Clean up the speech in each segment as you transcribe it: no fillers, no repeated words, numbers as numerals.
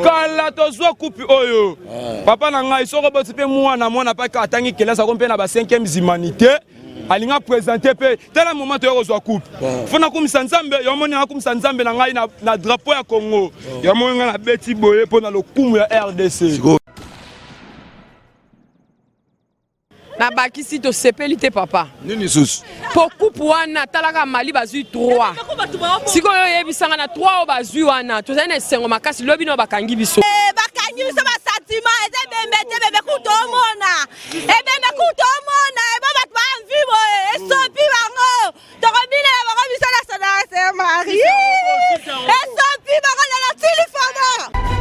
Kala tozwa coupe oyo. Eh. Papa na ngai soko boti mpe mwana mwana paka atangi kelasi ako mpe na ba 5e humanité. Alinga présenter mpe tala moment toya kozwa coupe. Fo nakumisa Nzambe, yo moni nakumisa Nzambe na ngai na, na drapeau ya Congo. Yo moni ngai nabeti boye mpo na lokumu ya RDC. Nabakisi tosepeli te papa. Nini susu? Po coupe wana talaka Mali bazui 3. Sikoyo oyebisanga na 3 oyo bazui wana tozali na esengo makasi lobi no bakangi biso. Eh, bakangi biso ba sentiment eza ebembe te bebe kutu omona ebembe kutu omona ebo bato ba envie boye esopi bango tokobinela bango biso na sonara se marie esopi bango lelo tilifono.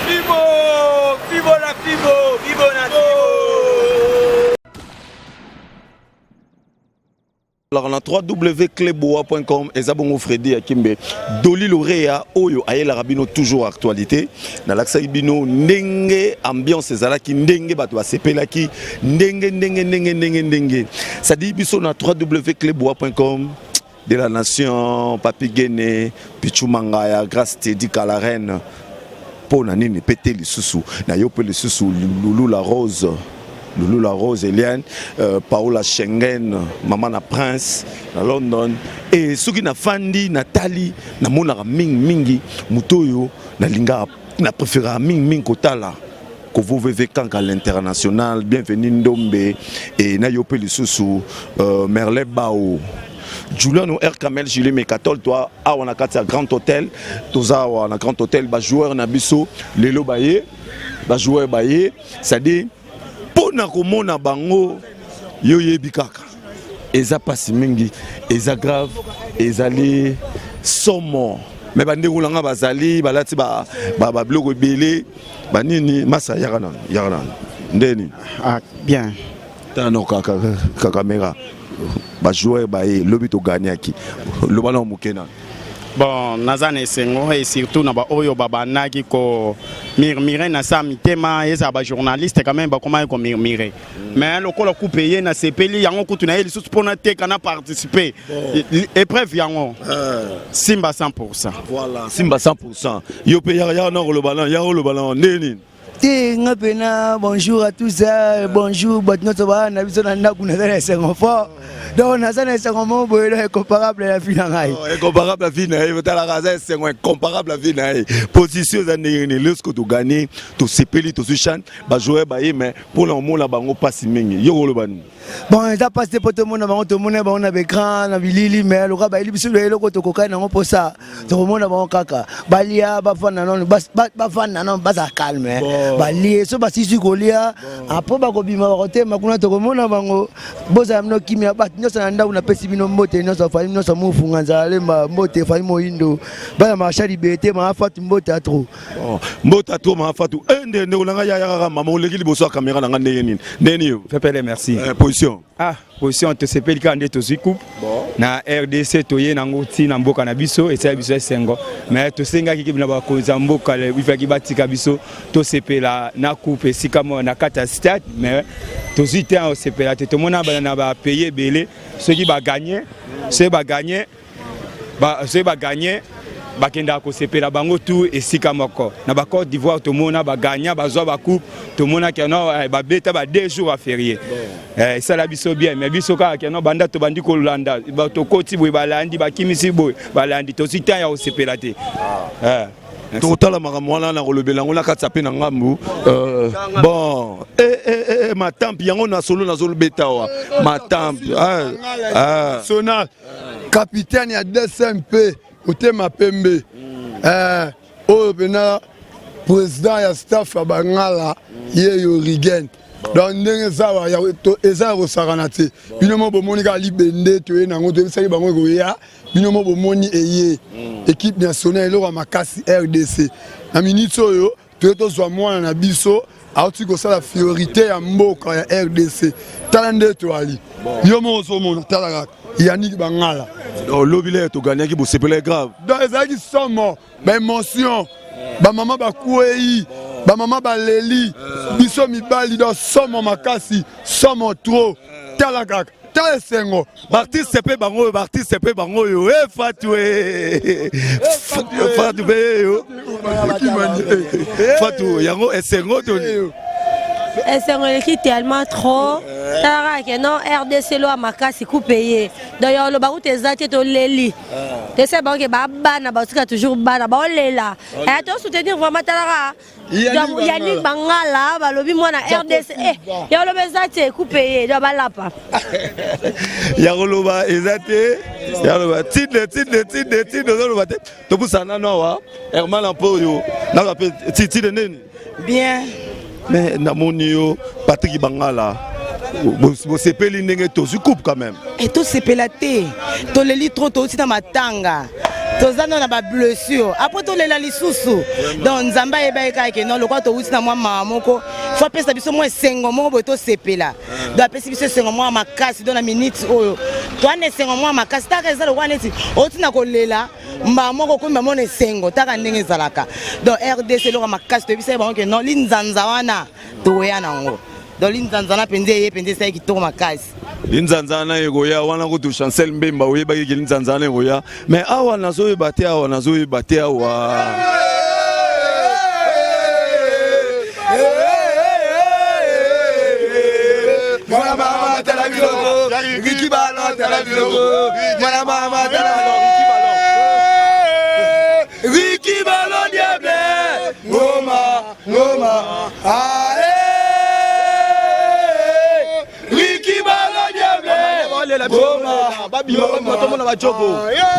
Fibo! Fibo na Fibo! Fibo na Fibo! Na www.cleboa.com eza bongo Freddy Akimbe Doli Lorea oyo ayelaka bino toujours actualité nalakisaki bino ndenge ambiance ezalaki ndenge bato basepelaki ndenge ndenge ndenge ndenge ndenge c'est-à-dire biso na www.cleboa.com de la nation Papi Gene Pichu Mangaya Grâce Teddy Kalarene mpo na nini mpe te lisusu na yo mpe lisusu Lulu la Rose Lulu la Rose Eliane euh, Paola Schengen mama na Prince na London et soki nafandi natali namonaka mingi mingi moto oyo nalingaka na préféraka mingi mingi kotala Kovo VV Kanka l'international bienvenue Ndombe et na yo mpe lisusu euh, Merle Bao Juliano R Kamel Julie Mekatol toi awa na kati ya Grand Hôtel toza awa na Grand Hôtel ba joueur na biso lelo baye ba joueur baye c'est-à-dire mpo na komona bango yo yebi kaka eza pasi mingi eza grave ezali somo me bandeko na nga bazali balati babiloko ebele banini masa yaka nano yaka nano ndeni ah, bien tano kaka kakamera bajoueur baye lobi toganiaki loba na moke nano bon naza na esengo et surtout na baoyo babandaki ko murmure na sa mitema ezala bajournaliste quand même bakomaki ko murmure mm. mais lokola coupe ye nasepeli yango kutu na ye lisusu mpo nateka na participer épreuve yango euh. simba 100 voilà simba 100 yo mpe yaka na koloba na yaka koloba na ndenge nini te nga mpena bonjour à tous eh, bonjour bato nyonso baa na biso na ndako naza na esengo fort donc naza na esengo moko boye donc incomparable ya vie na ngai oh, incomparable ya vie na ye otalaka aza esengo incomparable ya vie na ye position eza ndenge nini lorsque toganye tosepeli tozwi chane bajoueur baye mais mpona komona bango mpasi mingi yo koloba nini Bon, eza mpasi te mpo tomona bango, tomona bango na baecran na bilili, mais lokola bayeli biso eloko tokokani nango mposa, tokomona bango kaka balia bafanda nano, bafanda nano bazala calme, balie so basisi kolia apres bakobima bakotema kuna, tokomona bango. Bozala bino kimia, bato nyonso na ndako napesi bino mbote nyonso, fali nyonso mofunga nzala lemba mbote, fali moyindo bana marchal liberté mama Fatou mbote ya trop. Oh, mbote ya trop mama Fatou. Eh, nde ndeko na ngai yaya kaka mama oleki liboso ya kamera na ngai ndenge nini ndenge nini yo? Pepele merci. Eh, position. Ah, position tosepeli kaka nde tozwi coupe na RDC toye nango ti na mboka na biso esali biso esengo mais tosengaki na bakonzi ya mboka ifaki batika biso tosepela na coupe esika moko na kati ya stade mais tozwi te osepela te tomona bana na ba pays ebele soki baganye soki baganye soki baganye bakendaka kosepela bango tout esika moko na ba Côte d'Ivoire tomona bagagna bazwa ba coupe tomona keno eh, babeta ba deux jours ya férié eh, esala biso bien mais biso kaka keno banda tobandi kolanda tokoti boye balandi bakimisi boye balandi tozwi temps ya kosepela te ah. eh. tokotala makambo wana na kolobela yango na kati ya mpe na ngambu euh, bon eh, eh, eh, matampi yango na solo nazolobeta awa matampi ah, ah. national capitaine ya DCMP otema pembe eh, oyo mpena Président ya staff ya Bangala ye yo Rigen. Donc ndenge eza eza ya kosakana te. Bino mo bomoni kaka libende toye nango toyebisaki bango ekoya. Bino mo bomoni eye. Équipe nationale eloko ya makasi RDC. Na minute oyo toye tozwa mwana na biso auti kosala fiorité ya mboka ya RDC. Tala nde toali. Yo moko ozomona tala kaka Yannick Bangala. Donc lobi le togagnaki bosepela grave. Donc ezalaki somo. Ba émotion ba mama bakwei ba mama baleli biso mibali donc somo makasi somo trop tala kaka tala esengo. Baartiste mpe bango oyo, baartiste mpe bango oyo e Fatu e Fatu mpe yeyo Fatu yango esengo to esengo eleki tellement trop. Tala kaka ke non RDC lo ya makasi coupe ye. Donc ya oloba kutu eza te toleli. Tese bango ke ba bana batika toujours bana baolela. Eh to soutenir vraiment tala kaka Yannick Bangala balobi mwana RDC eh ya oloba eza te coupe ye donc balapa. Ya koloba eza te ya koloba tinde tinde tinde tinde ozoloba te topusana nano awa Herman Ampoyo naloba mpe tinde nini bien. Mais namoni yo Patrick Bangala bosepeli ndenge tozwi coupe quand même. Et tosepela te toleli trop touti na matanga toza nano na bablessure après tolela lisusu donc nzambe ayeba ye kaka ke non lokola touti na mwa mawa moko fo apesa biso mwa esengo moko boye tosepela donc apesi biso esengo mwa makasi donc na minute oyo toa na esengo mwa makasi taka eza lokola neti outi na kolela mbala moko okomi bamona esengo taka ndenge ezalaka donc RDC eloko makasi toyebisaki bango ke non linzanza wana tokoya nango donc linzanza na mpenza eye mpenza esali kitoko makasi. Linzanza wana ekoya wana kutu Chancel Mbemba oyebaki ke linzanza wana ekoya mais awa nazoyeba te awa nazoyeba te awa. Mwana mama tala biloko Ricky Ballon tala biloko Mwana mama tala Ricky Ballon diable Ngoma ngoma ah eh Ricky Ballon diable Ngoma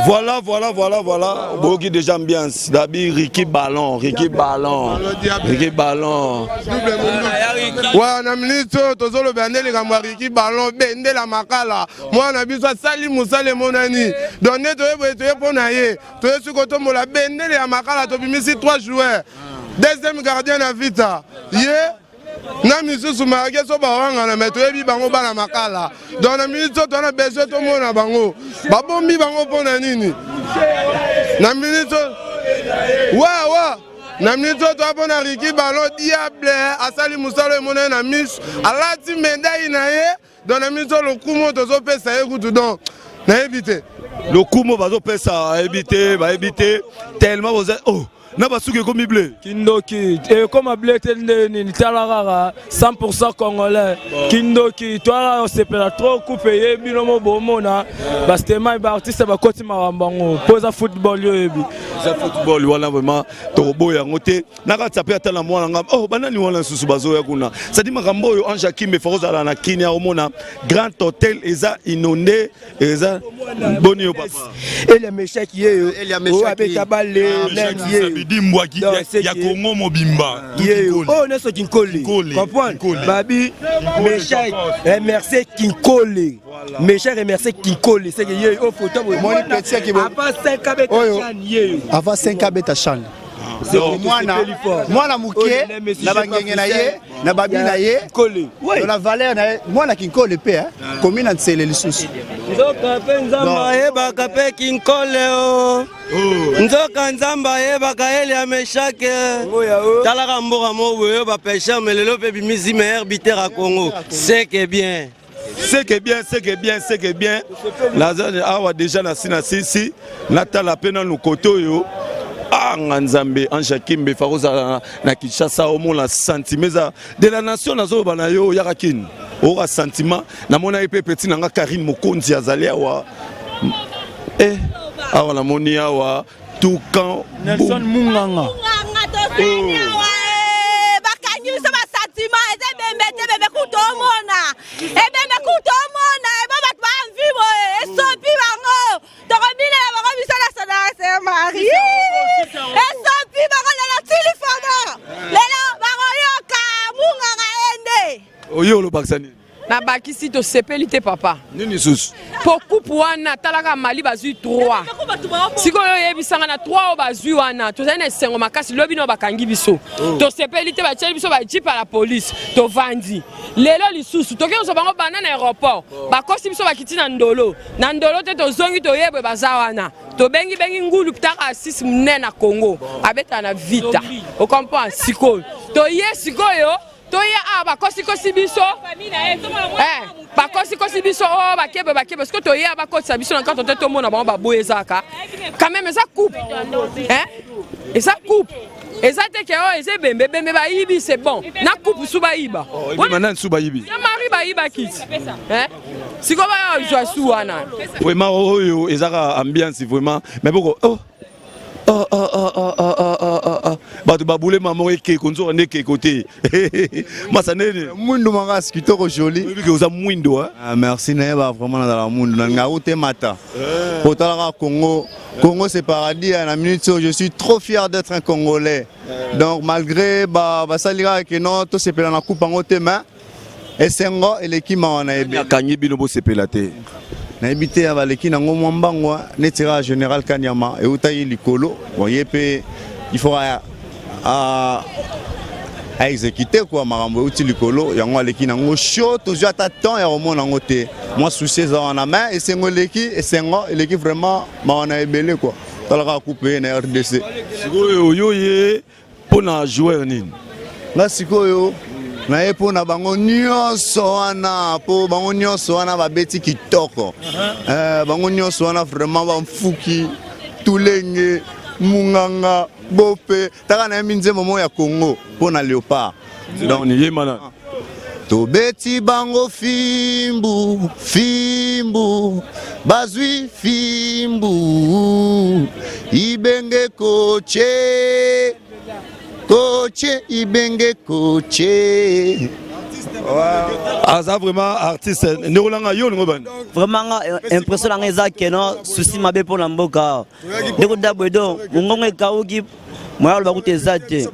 Voilà, voilà, voilà, voilà. Boki déjà ambiance. Dabi Ricky Ballon, Ricky Ballon, Ricky Ballon. Wana minute oyo tozolobela nde likambo ya Ricky Ballon bendela makala mwana biso asali mosala emonani donc nde toye boye toye mpo na ye toye soki kotombola bendele ya makala tobimisi 3 joueurs deuxième gardien na vita ye na misusu marke so bawangana me toyebi bango bana makala donc na minute oyo toza na besoin tomona bango babombi bango mpo na nini na minute oyo wa wa na minute oyo toza mpo na Ricky Ballon diable asali mosala emonani na miso alati medaille na ye donc na minute oyo lokumu oyo tozopesa ye kutu donc nayebi te lokumu bazopesa ayebi te bayebi te tellement boza oh na basuki ekomi bleu kindoki ekoma bleu te nde nini tala kaka 100% congolais kindoki twala osepela trop coupe ye bino mo bomona bastema baartiste bakoti makambo yango mpo eza football yo oyebi eza football wana vraiment tokoboya yango te na kati mpe ata na mwana nga oh banani wana lisusu bazoya kuna cestadi makambo oyo Ange Akimbe fo kozala na kini aomona Grand Hotel eza inondé eza boni yo papa Elia Meshaki yeyo oyo abeta bale bidimbwa ya Congo mobimba yeyo oyo nyonso Kinkole comprendre babi Meshaki remercier Kinkole Meshaki remercier Kinkole c'est que yeyo oyo photo boye Moni petit aki avant 5 abeta chan yeyo avant 5 abeta chan mwana mwana moke na bangenge na ye na babi na ye na valeur na ye mwana Kinkole mpe komi na nsele lisusu nzoka mpe nzambe ayebaka mpe Kinkole o nzoka nzambe ayebaka Elia Meshake talaka mboka moko boye oyo bapêcheur mais lelo mpe bimisi meilleur buteur ya Congo c'est que bien. C'est que bien, c'est que bien, c'est que bien. Naza awa déjà na sina sisi natala pe nanu kote oyo anga nzambe Ange Akimbe fa kozala na Kinshasa omona sentiment eza de la nation nazoloba na yo oyaka kini oyoka sentiment namona ye mpe petit na nga Karine Mokonzi azali awa eh awa namoni awa Toucan Nelson Munganga bakangi biso basentiment eza ebembe te bebe kutu omona ebembe kutu omona ebo bato bamvi boye esopi bango tokobinela bango biso na sonase marie esopi bango lelo tilifama. Oyo olobakisa nini? Nabakisi tosepeli te papa. Nini susu? Po coupe wana talaka Mali bazwi 3. Sikoyo oyebisanga na 3 oyo bazwi wana tozali na esengo makasi lobi no bakangi biso. Oh. Tosepeli te batieli biso ba jeep ya la police tovandi. Lelo lisusu toke kozwa bango banda na aéroport. Oh. Bakosi biso bakiti na ndolo. Na ndolo te tozongi toyebwe baza wana. Tobengi bengi ngulu ptaka asisi munene na Congo. Abeta na vita. Okomprendre sikoyo. Toye sikoyo toya awa bakosikosi biso eh, bakosikosi biso o oh, bakebe bakebe sikoyo toya bakotisa biso na nkato te tomona bango baboyi ezaka quand même eza coupe eh? eza coupe eza te ke oyo oh, eza ebembe ebembe bayibi c'est bon na coupe su bayiba oh, nani su bayibi ya mari bayibaki eh? sikoyo baya zwa su wana vraiment oyo ezaka ambiance vraiment mais boko oh Ah, ah, ah, ah, ah, ah, ah, ah, ah. bato babulema moko ekeko nzoka nde ekeko te masa nene mwindu makasi kitoko joli oyebike oza mwindo ah, merci nayeba vraiment nazala mwindu na ngai te mata eh. otalaka congo congo c'est paradis na minute oyo je suis trop fier d'être un congolais eh. donc malgré basali kaka ke non tosepela na coupe yango te mais Esengo eleki mawa na ebele. Akangi bino bosepela te. Nayebi te ya baleki nango mwa mbango neti kaka général Kanyama eutaki likolo bon ye mpe il faut a, a, a exécuter quoi makambo euti likolo yango aleki nango chaud tozwi ata temps ya komona yango te mwa souci eza wana mais esengo eleki esengo eleki vraiment mawa na ebele quoi tala kaka coupe ye na rdc sikoyo yo ye Mpo na joueur nini? Nga sikoyo naye mpo na bango nyonso wana mpo bango nyonso wana babeti kitoko eh, bango nyonso wana vraiment bamfuki tulenge munganga bope taka nayembi nzembo moko ya congo mpo na leopard donc yemana tobeti bango fimbu fimbu bazwi fimbu ibenge koche koche ibenge koche aza vraiment artiste ndeko nanga yo olingo bani vraiment nga eh, impression nanga eza keno souci mabe mpo na mboka ndeko dabwedo mongongo ekauki moya aloba kutu eza te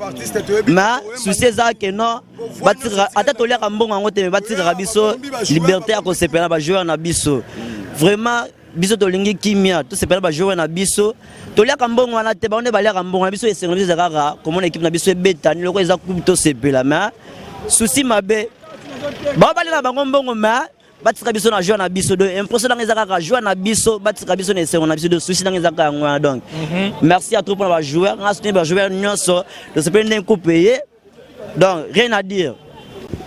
ma souci eza ke non batikaka ata toliaka mbongo yango te me batikaka biso liberté ya kosepela na bajoueur na biso vraiment biso tolingi kimia tosepela bajoueur na biso toliaka mbongo wana te bango nde baliaka mbongo na biso esengo na biso eza kaka komona ekipe na biso ebeta ni loko eza coupe tosepela ma souci mabe bao balia na bango mbongo ma batika biso na joie na biso donc impression nanga eza kaka joie na biso batika biso na esengo na biso donc souci nanga eza kaka yango wana donc mhm. merci à trop mpona bajoueur nga soutenir bajoueur nyonso tosepeli ndenge coupe eye donc rien à dire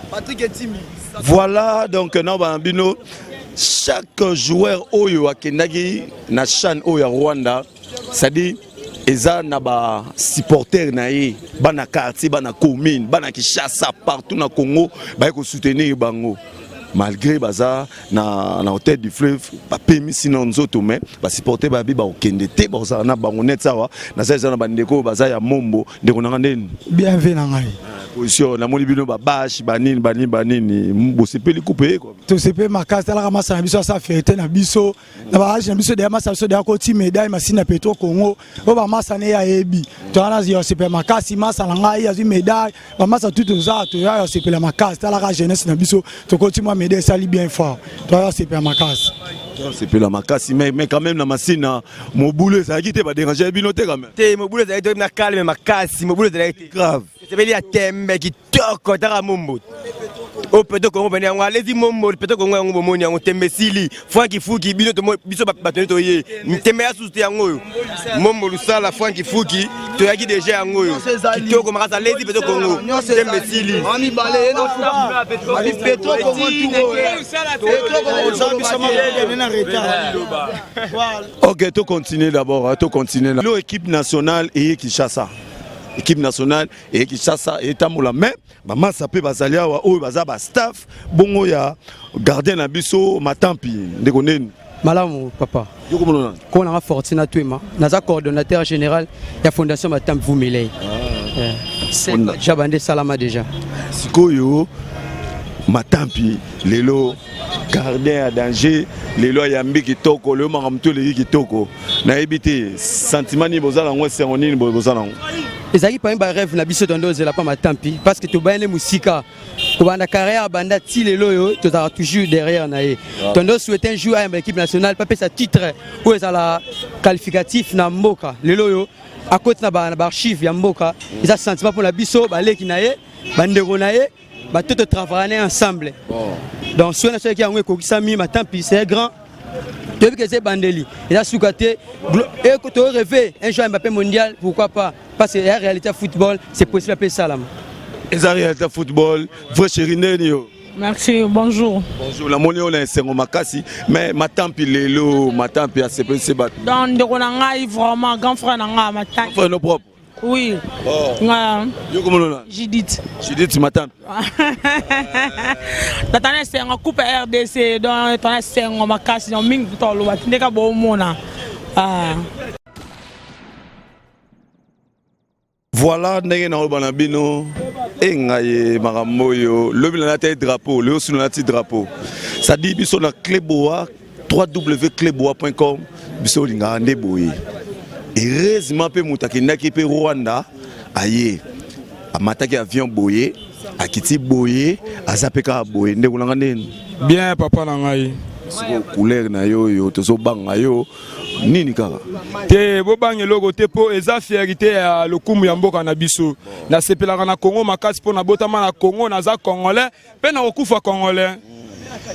Patrick Etimi voilà donc na bana bino chaque joueur oyo akendaki na chan oyo ya Rwanda c'est-à-dire eza na ba supporter na ye bana quartier bana commune bana Kinshasa partout na Congo baye ko soutenir bango malgré baza na, na hôtel du fleuve bapemisi na nzoto mais basupporter babi bakokende te bakozala na bango neti awa naza eza na bandeko oyo baza ya mombo ndeko na nga ndeni bienve na ngai position namoni bino babashe banini banini banini bosepeli kupe ye tosepeli makasi talaka masa na biso asa fierté na biso na ba age na biso deya masa biso deya koti médaille masini na petro congo oyo bamasa ne ye ayebi toza na ya sepela makasi masa na ngai azwi médaille bamasa tu toza toya ya sepela makasi talaka jeunesse na biso tokoti mwa médaille esali bien fort toya ya sepela makasi sepela makasi mais, mais quand même na masina mobulu ezalaki te baderange bino te quand même te mobulu ezalaki te na calme makasi mobulu ezalaki te grave esepeli ya tembe kitoko taka mombo oyo peto kongo pene yango alezi mombo peto kongo yango bomoni yango tembe esili franki fuki bino biso bato nde toye tembe ya susu te yango oyo mombo lusala franki fuki toyaki deja yango oyo kitoko makasi alezi peto kongo tembe esili Ok, to continuer d'abord, to continuer. L'équipe nationale et Kinshasa. Équipe nationale et Kinshasa etambola mais bamasa mpe bazali awa oyo baza ba staff bongo ya gardien na biso matampi ndeko neni malamu papa yokomona komona nga fortina twema naza coordonnateur général ya fondation matampi vumilei ah. eh, jaba nde esalama déjà sikoyo matampi lelo gardien ya danger lelo ayambi kitoko lelo makambo to eleki kitoko nayebi te sentiment nini boza nango esengo nini boza nango. Ezalaki parmi ba rêve na biso tondo ozela pa Matampi parce que tobayani mosika kobanda carrière banda ti lelo oyo tozalaka toujours derrière na ye. Tondo souhaite un jour ayamba équipe nationale papesa titre oyo ezala qualificatif na mboka. Lelo oyo akoti na ba na archive ya mboka, eza sentiment mpona biso baleki na ye, bandeko na ye, bato totravaille na ye ensemble. Donc soki nasalaki yango ekokisami. Matampi, c'est grand, toyebi ke eza ebandeli, eza suka te. Torêve un jour Mbappé mondial, pourquoi pas, parce que ya réalité ya football, c'est possible ape esalama. Eza réalité ya football. Vrai chéri, ndeni yo? Merci, bonjour. Bonjour, namoni oyo na esengo makasi, mais Matampi lelo, Matampi asepelisi bato. Donc, ndeko na ngai, vraiment, grand frère na ngai, Matampi. Frère no propre. Oui. Oh. Nga. Yo komona? Judith. Judith Matampi. Tata na esengo coupe RDC, donc tata na esengo makasi, donc mingi toloba tindeka bomona. Ah. Voilà ndenge naoloba na bino e ngai makambo oyo. Lobi nalati drapeau, lelo sino nalati drapeau, c'est-à-dire biso na Cleboa, www.cleboa.com, biso olingaka nde boye. Heureusement mpe moto akendaki mpe Rwanda, aye amataki avion boye, akiti boye, aza mpe kaka boye. Ndeko nanga, ndeni? Bien, papa na ngai. Sikoyo couleur na yo oyo, tozobanga yo nini kaka? Te, bobanga eloko te, mpo eza fierté ya lokumu ya mboka na biso. Nasepelaka na Congo makasi mpo nabotama na Congo, naza Congolais mpe nakokufa Congolais.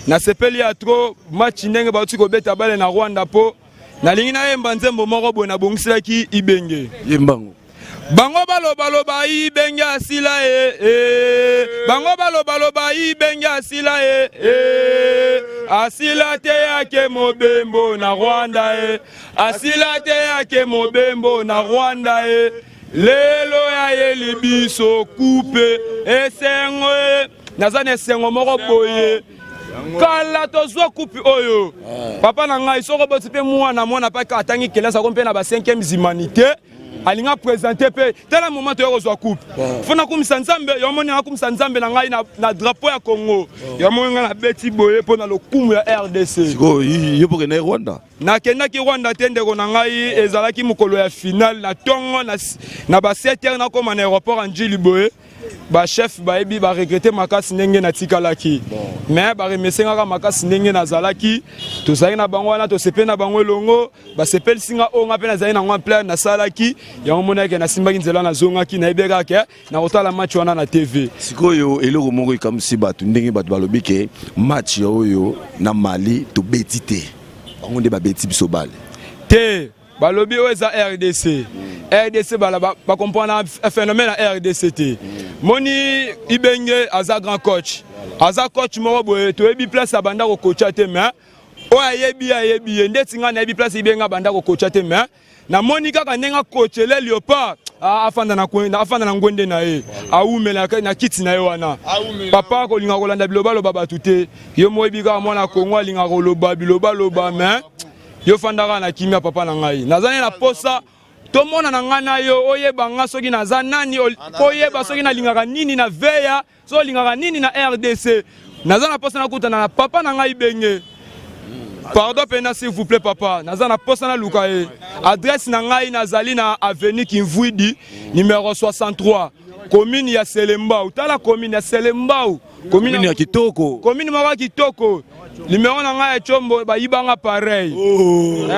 Nasepeli ya trop match ndenge bauti kobeta bale na Rwanda, mpo nalingi nayemba nzembo moko boye nabongiselaki Ibenge. Yembango. Bango balobaloba Ibenge asila e, e. Bango balobaloba Ibenge asila e, e. Asila te, yake mobembo na Rwanda e. Asila te, yake mobembo na Rwanda e. Lelo yayeli biso coupe, esengo e. Naza na esengo moko boye. Kala tozwa coupe oyo, papa na ngai, soki oboti mpe mwana, mwana mpe atangi kelasi, ako mpe na ba 5e humanité, alinga présente mpe. Tala moment toya kozwa coupe, fo nakumisa Nzambe. Yo moni, nakumisa Nzambe na ngai na drapeau ya Congo. Yo moni, ngai nabeti boye mpo na lokumu ya RDC. Sikoyo yo mpo okendaki Rwanda? Nakendaki Rwanda te, ndeko na ngai. Ezalaki mokolo ya finale na ntongo na ba 7 heures, nakóma na aéroport ya Njili boye. Bachef bayebi, baregretter makasi ndenge natikalaki, mais baremercier ngaka makasi ndenge nazalaki. Tozalaki na bango wana, tosepeli na bango elongo, basepelisi nga. Oyo nga mpe nazali nango en plein, nasalaki yango. Monaki nasimbaki nzela, nazongaki, nayebi kaka nakotala match wana na TV. Sikoyo eloko moko ekamwisi bato, ndenge bato balobi ke match oyo na Mali tobeti te, bango nde babeti biso bale. Te, balobi oyo eza RDC. RDC bala bacomprendre phénomène ya RDC te. Moni Ibenge aza grand coach, aza coach moko boye, toyebi place abanda kokocha te, mais oyo ayebi ye, ayebi ye. Ndeti ngai nayebi place Ibenge abanda kokocha te, mais namoni kaka ndenge akochele Léopard. Afanda na afanda na ngwende na ye, awumela na kiti na ye wana. Papa kolinga kolanda bilobaloba bato te. Yo moyebi kaka mwana Kongo alingaka koloba bilobaloba, mais yo fandaka na kimia. Papa na ngai, naza ne na posa tomona na ngai na yo, oyeba nga soki naza nani, oyeba soki nalingaka nini na veya, soki olingaka nini na RDC. Naza na posa nakutana na papa na ngai Benge. Pardon mpena, s'il vous plaît, papa, naza na posa naluka ye. Adresse na ngai, nazali na avenue Kimvuidi numéro 63, commune ya Selembao. Tala, commune ya Selembao. Commune ya kitoko. Commune moko ya kitoko. Numero na ngai ya Tshombo, bayibanga pareil. Oh.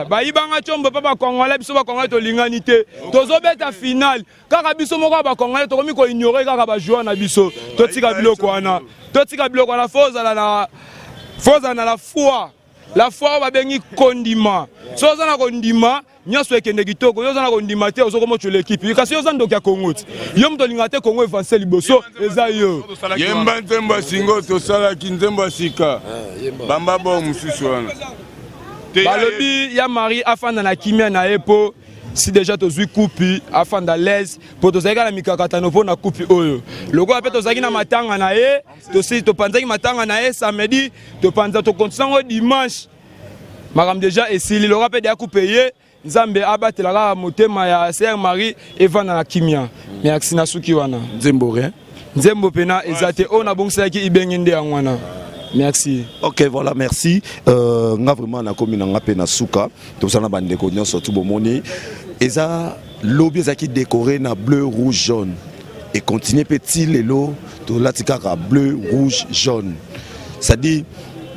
Bayibanga Tshombo mpe Bacongolais. Biso Bacongolais tolingani te. Tozobeta finale kaka biso moko ya Bacongolais, tokomi koignorer kaka bajoueur na biso. Totika biloko wana, totika biloko wana. Fo ozala na la foi, la foi oyo babengi kondima. So oza na kondima, nyonso ekende kitoko. Yo oza na kondima te, ozokoma otyola ekipe, kasi yo oza ndoki ya Kongo ti. Yo moto olingaka te Kongo avance liboso, eza yo. Yemba nzembo ya singo tosalaki, nzembo ya sika, bamba bo mosusu wana. Balobi ya Marie afanda na kimia na ye, mpo si déjà tozwi coupe, afanda l'aise, mpo tozalaki kaka na mikakatano mpo na coupe oyo. Lokola mpe tozalaki na matanga na ye, tosi topanzaki matanga na ye samedi, topanza, tokontinue yango dimanche. Makambo déjà esili. Lokola mpe deya coupe ye, Nzambe abatela kaka motema ya sœur Marie, evanda na kimia. Merci, nasuki wana. Nzembo rien? Nzembo mpena eza te. Oyo nabongiselaki Ibenge nde yango wana. Merci. Ok, voilà, merci. Nga vraiment nakomi na nga mpe na suka. Tozala na bandeko nyonso tu bomoni eza. Lobi ezalaki décoré na bleu, rouge, jaune. Et continuer mpe ti lelo tolati kaka bleu, rouge, jaune. C'est-à-dire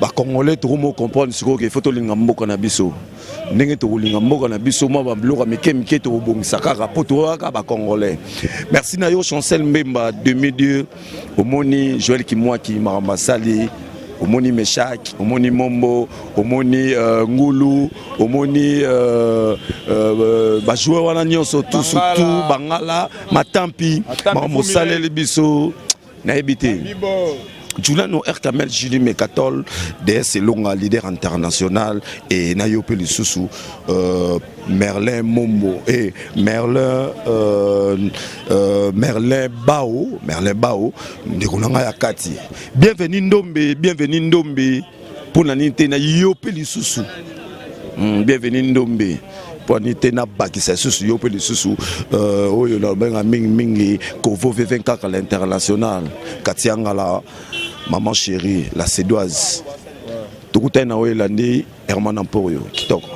bacongolais tokomo comprendre sikoyo ke faut tolinga mboka na biso. Ndenge tokolinga mboka na biso, mwa babiloko ya mike mike tokobongisa kaka mpo toyaka bacongolais. Merci na yo Chancel Mbemba 2002. Omoni Joel Kimwaki makambo asali, omoni Meshak, omoni Mombo, omoni Ngulu, omoni bajoueur wana nyonso tout, surtout Bangala Matampi, makambo osaleli biso nayebi te. Julano R Kamel Julie Mekatol DS Elonga leader international et na yo pe lisusu Merlin Mombo et Merlin Bao, Merlin Bao ndeko na ngai ya kati. Bienvenue Ndombe, bienvenue Ndombe mpona nini te na yo mpe lisusu bienvenue Ndombe mpo nini te nabakisa lisusu yo mpe lisusu oyo nabenga mingimingi Kovo V24 kaka l'international kati ya ngala, maman chérie la Cédoise. Tokutani na oyo elandi Herman Amporio kitoko.